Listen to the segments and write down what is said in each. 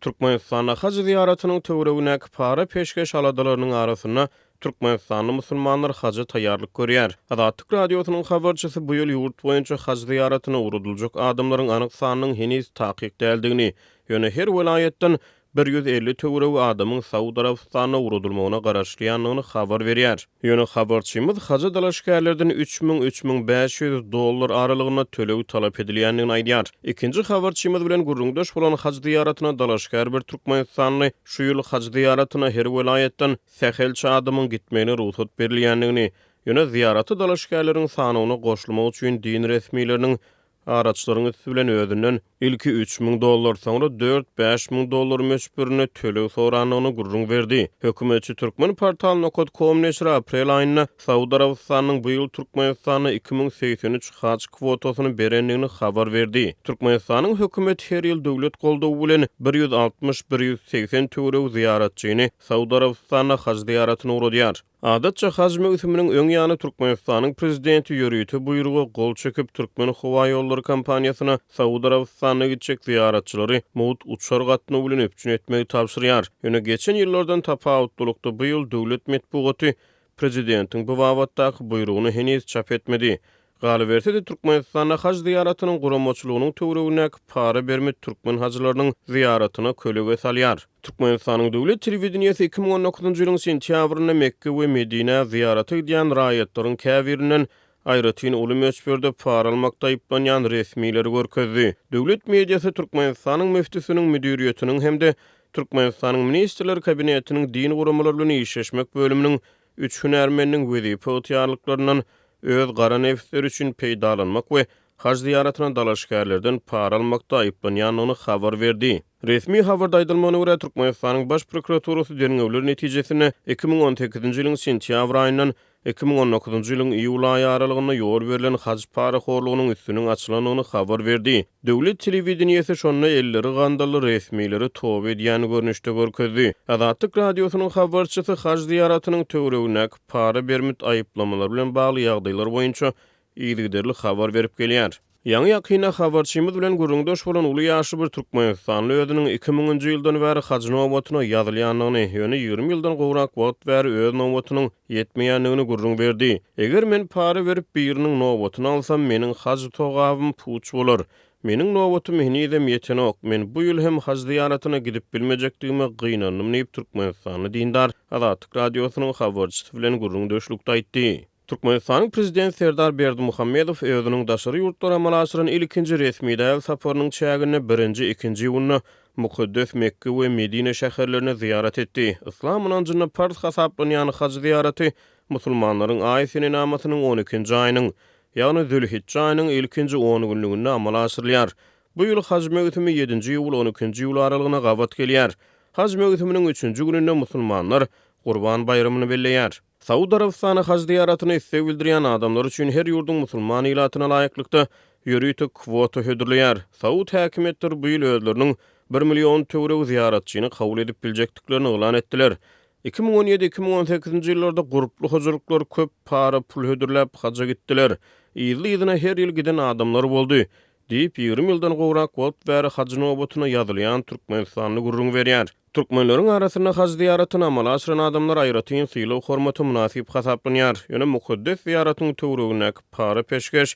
Türkmenistanda haj zyýaratynyň töweregindäki para-peşgeş aladalarynyň arasynda türkmenistanly musulmanlar haja taýýarlyk görýär. Azatlyk Radiosynyň habarçysy bu ýyl ýurt boýunça haj zyýaratyna ugradyljak adamlaryň anyk sanynyň heniz takyk däldigini, ýöne her welaýatdan 150 töweregi adamyň Saud Arabystanyna ugradylmagyna garaşylýandygyny habar berýär. Ýöne habarçymyz haja dalaşgärlerden 3000, 3500 dollar aralygynda töleg talap edilýändigini aýdýar. Ikinji habarçymyz bilen gürrüňdeş bolan haj zyýaratyna dalaşgär bir türkmenistanly şu ýyl haj zyýaratyna her welaýatdan sähelçe adamyň gitmegine rugsat berilýändigini, ýöne zyýarata dalaşgärleriň sanawyna goşulmak üçin din resmileriniň Araçylaryň üsti bilen özünden ilki 3000 dollar, soňra dört-bäş müň dollar möçberinde töleg sorandygyny gürrüň berdi. Hökümetçi Turkmenportal nokat kom neşiri aprel aýynda Saud Arabystanynyň bu ýyl Türkmenistana 2083 haj kwotasyny berendigini habar berdi. Türkmenistanyň hökümeti her ýyl döwlet goldawy bilen 160-bir 180 töweregi zyýaratçyny Saud Arabystanyna haj zyýaratyna ugradýar. Adatça haj möwsüminiň öň ýany Türkmenistanyň Prezidenti ýörite buýruga gol çekip, Türkmenhowaýollary kompaniýasyna Saud Arabystanyna gitjek zyýaratçylary mugt uçar gatnawy bilen üpjün etmegi tabşyrýar. Ýöne geçen ýyllardan tapawutlylykda bu ýyl döwlet metbugaty Prezidentiň bu babatdaky buýrugyny heniz çap etmedi. Galyberse-de, Türkmenistanda haj zyýaratynyň guramaçylygynyň töweregindäki para-bermit türkmen hajylarynyň zyýaratyna kölege salýar. Türkmenistanyň döwlet telewideniýesi 2019-njy ýylyň sentýabrynda Mekge we Medinä zyýarata gidýän raýatlaryň käbirinden aýratyn uly möçberde para almakda aýyplanýan resmileri görkezdi. Döwlet mediasy Türkmenistanyň müftüsiniň müdiriýetiniň hem-de Türkmenistanyň Ministrler Kabinetiniň din guramalary bilen işleşmek bölüminiň üç hünärmeniniň wezipe ygtyýarlyklaryndan öz gara nebisleri üçin peýdalanmak we haj zyýaratyna dalaşgärlerden para almakda aýyplanýandygyny habar berdi. Resmi habarda aýdylmagyna görä, Türkmenistanyň Baş prokuraturasy derňewler netijesinde 2018-nji ýylyň sentýabr aýyndan 2019-njy ýylyň iýul aýy aralygynda ýol berlen haj parahorlugynyň üstüniň açylandygyny habar berdi. Döwlet telewideniýesi şonda elleri gandally resmileri toba edýän görnüşde görkezdi. Azatlyk Radiosynyň habarçysy haj zyýaratynyň töweregindäki para-bermit aýyplamalary bilen bagly ýagdaýlar boýunça yzygiderli habar berip gelýär. Ýaňy-ýakynda habarçymyz bilen gürrüňdeş bolan uly ýaşly bir türkmenistanly özüniň iki müňünji ýyldan bäri haj nobatyna ýazylýandygyny, ýöne 20 ýyldan gowrak wagt bäri öz nobatynyň ýetmeýändigini gürrüň berdi. Eger men para berip biriniň nobatyny alsam, meniň haj togabym puç bolar. Meniň nobatym henizem ýetenok. Men bu ýyl hem haj zyýaratyna gidip bilmejekdigime gynandym diýip, türkmenistanly dindar Azatlyk Radiosynyň habarçysy bilen gürrüňdeşlikde aýtdy. Türkmenistanyň Prezidenti Serdar Berdimuhamedow özüniň daşary ýurtlara amala aşyran ilkinji resmi däl saparynyň çäginde birinji, ikinji iýunda mukaddes Mekge we Medine şäherlerine zyýarat etdi. Yslam ynanjynda parz hasaplanýan haj zyýaraty musulmanlaryň aý senenamasynyň on ikinji aýynyň, ýagny zülhijje aýynyň ilkinji on günlüginde amala aşyrylýar. Bu ýyl haj möwsümi ýedinji iýul, on ikinji iýul aralygyna gabat gelýär. Haj möwsüminiň üçünji gününde musulmanlar Gurban baýramyny belleýär. Saud Arabystany haj zyýaratyna isleg bildirýän adamlar üçin her ýurduň musulman ilatyna laýyklykda ýörite kwota hödürleýär. Saud häkimiýetleri bu ýyl özleriniň bir million töweregi zyýaratçyny kabul edip biljekdiklerini yglan etdiler. 2017, 2018-nji ýyllarda gurply hojalyklar köp para pul hödürläp haja gitdiler. Yzly-yzyna her ýyl giden adamlar boldy, diýip, 20 ýyldan gowrak wagt bäri haj nobatyna ýazylýan türkmenistanly gürrüň berýär. Türkmenleriň arasynda haj zyýaratyny amala aşyran adamlar aýratyn sylag-hormata mynasyp hasaplanýar. Ýöne mukaddes zyýaratyň töweregindäki para-peşgeş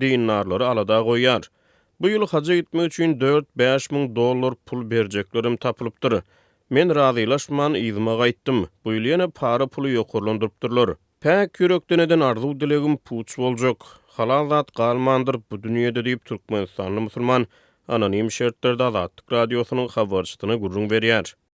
dindarlary alada goýýar. Bu ýyl haja gitmek üçin dört-bäş müň dollar pul berjeklerem tapylypdyr. Men razylaşman yzyma gaýtdym. Bu ýyl ýene para puly ýokarlandyrypdyrlar. Päk ýürekden eden arzuw-dilegim puç boljak. Halal zat galmandyr bu dünýede diýip, türkmenistanly musulman anonim şertlerde Azatlyk Radiosynyň habarçysyna gürrüň berýär.